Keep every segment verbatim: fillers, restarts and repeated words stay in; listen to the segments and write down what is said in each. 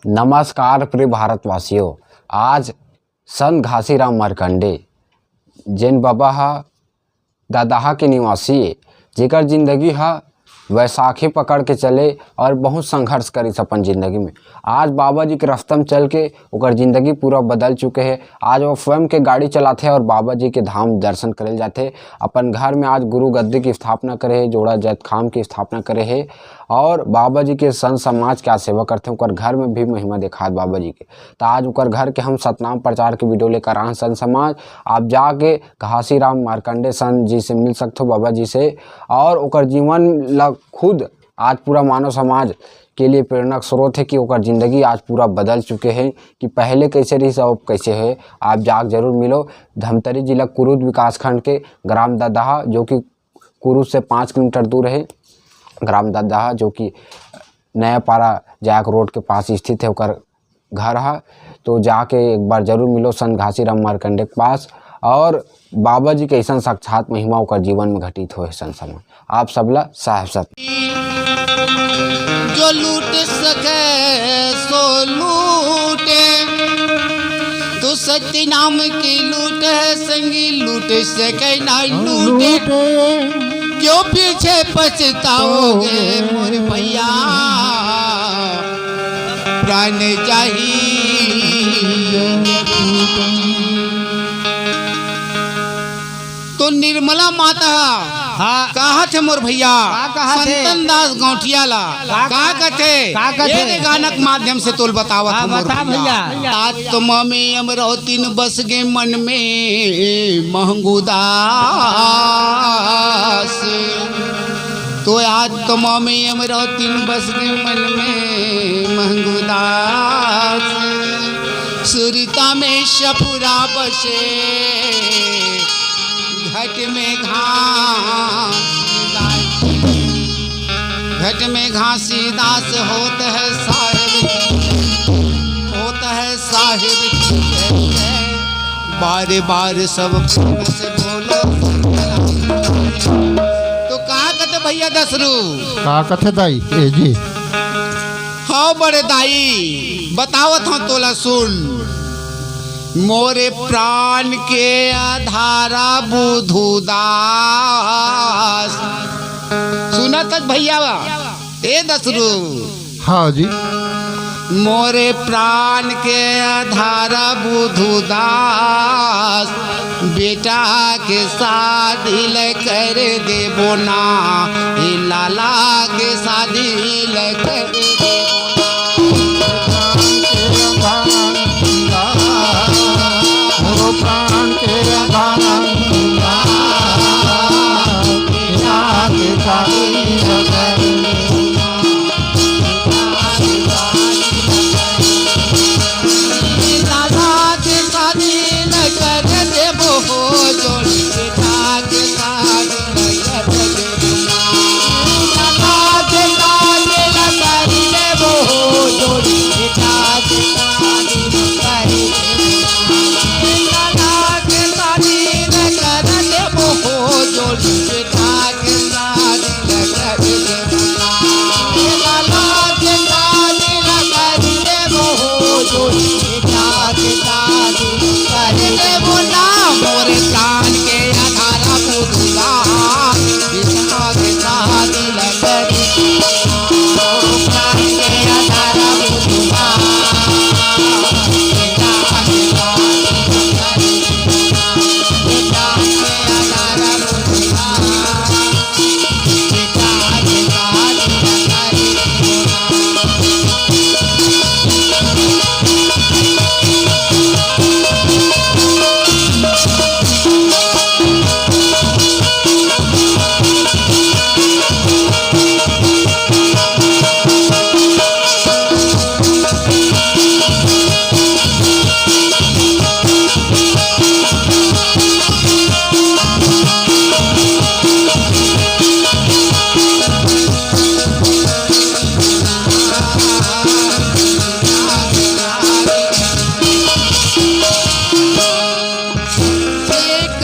नमस्कार प्रिय भारतवासियों, आज संत घासीराम मार्कंडे, जेन बबा ह ददाहा के निवासी ए, जेकर जिंदगी ह वैसाखी पकड़ के चले और बहुत संघर्ष करिस अपन जिंदगी में। आज बाबा जी के रस्ता में चल के ओकर जिंदगी पूरा बदल चुके हे। आज वो स्वयं के गाड़ी चलाथे और बाबा जी के धाम दर्शन करे जाथे। अपन घर में आज गुरु गद्दी की स्थापना करे हे, जोड़ा जैतखाम की स्थापना करे हे और बाबा जी के संत समाज के आज सेवा करथे, ओकर घर में भी महिमा देखात बाबा जी के। त आज ओकर घर के हम सतनाम प्रचार के वीडियो लेकर आए हैं संत समाज। आप जाके घासीराम मार्कंडे संत जी से मिल सकथो, बाबा जी से, और ओकर जीवन ला खुद आज पूरा मानव समाज के लिए प्रेरणा स्रोत है कि ओकर जिंदगी आज पूरा बदल चुके हैं कि पहले कैसे रही, अब कैसे है। आप जाके जरूर मिलो। धमतरी जिला कुरुद विकासखंड के ग्राम ददाहा, जो कि कुरुद से पाँच किलोमीटर दूर है, ग्राम ददाहा, जो कि नया पारा जायक रोड के पास स्थित है ओकर घर ह। तो जाके एक बार जरूर मिलो संत घासीराम मार्कंडे के पास, और बाबा जी के ऐसन साक्षात महिमा ओकर जीवन में घटित होए संत समाज। आप सबला साहेब सत। जो लूट सके सो लूटे, तो सत्य नाम की लूट है संगी, लूट सके ना लूटे। क्यों पीछे पछताओगे मोर भैया, प्राण चाहिए। तो निर्मला माता हाँ। कहा थे मोर भैया, का कहा थे? संतन दास गौंटिया ला का का कहा? कथे? का कथे? ये गाना के माध्यम से तोल बतावत हाँ, हूँ मोर बता भैया। भैया। आत्मा में अमरौतिन बस गे मन में महंगू दास। तो आत्मा में अमरौतिन बस गे मन में महंगू दास। सुरता में सफुरा बसे, घट में घासीदास, घट में घासीदास होत है साहेब, होत है साहेब। बार बार सब प्रेम से बोलो। तो का कथे भैया दसरू? का कथे दाई? ए जी। हाँ बड़े दाई, बतावत हूँ तोला सुन। मोरे प्राण के आधारा बुधु दास। सुनत हस भैया? ए दसरू। हाँ जी। मोरे प्राण के आधारा बुधु दास, बेटा के शादी ल कर देबो ना, ए लाला के शादी ल कर देबो ना। मोरो प्राण के आधारा बुधु दास, बेटा के शादी ल कर देबो ना।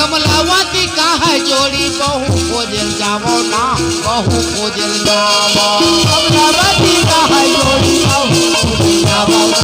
कमलावती का है जोड़ी, बहू खोजल जावो ना, बहू खोजल जावो। कमलावती का है जोड़ी, बहू खोजल जावो।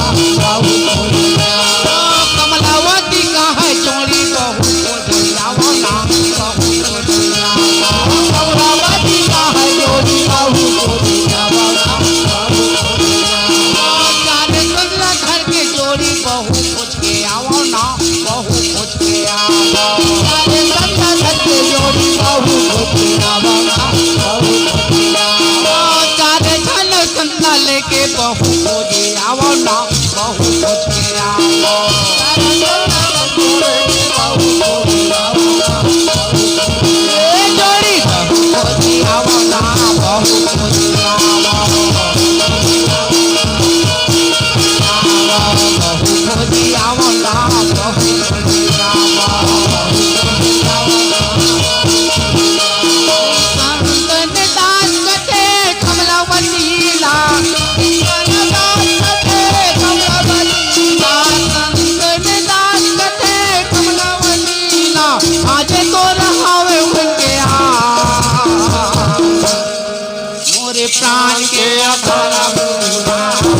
मोरे प्राण के अधरम।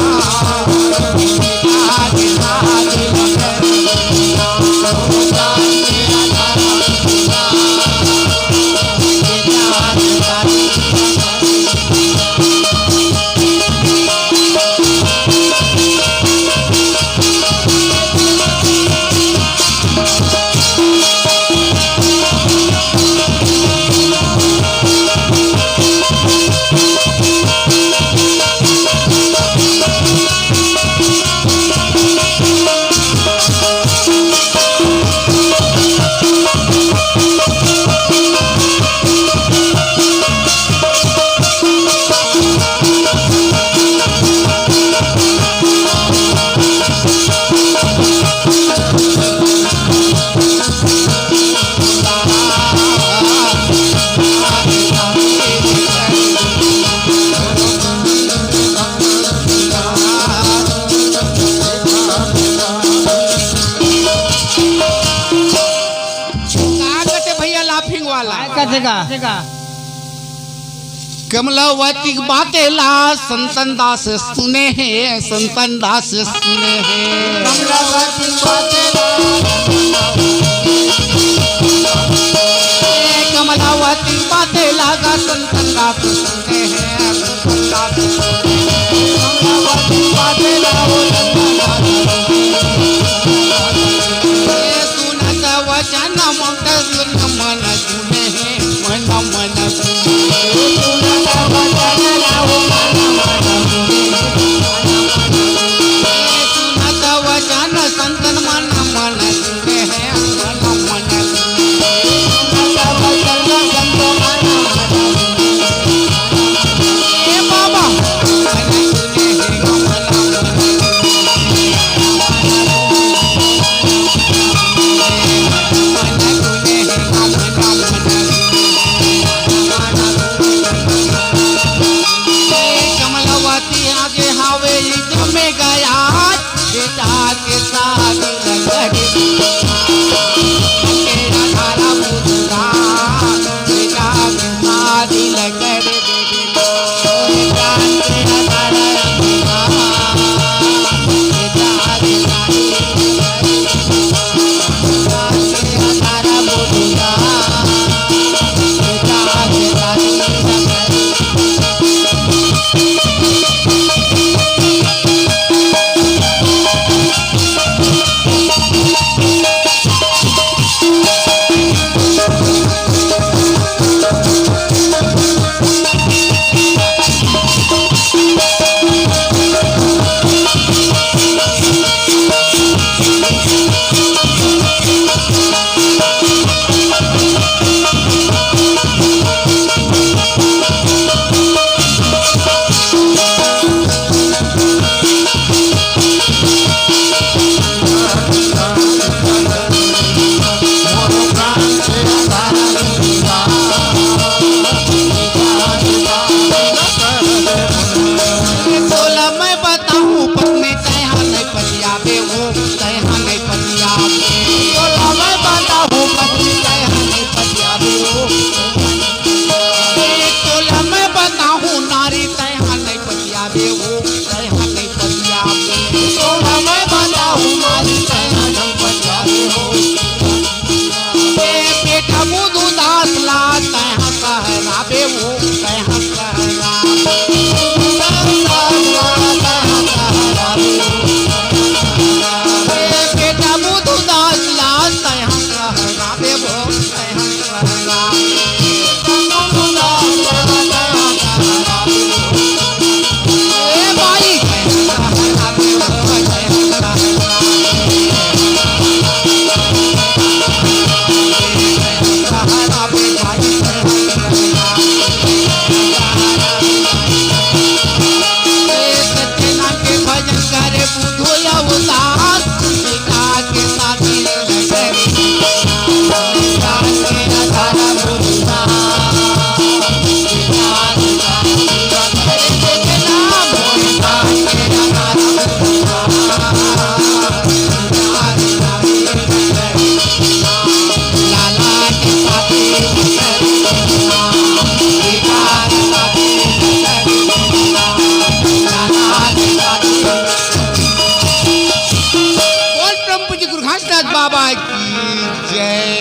का कथे भैया लाफिंग वाला? का कथे का? कमलावती के बाते ला संतन दास सुने हे, संतन दास सुने हे। कमलावती के बाते ला, ए, कमलावती के बाते ला गा संतन दास सुने हे, संतन दास सुने हे। कमलावती के बाते ला ओ संतन दास सुने हे। ए, सुनत वचन ममता सुन मन सुने हे। बाबा की जय।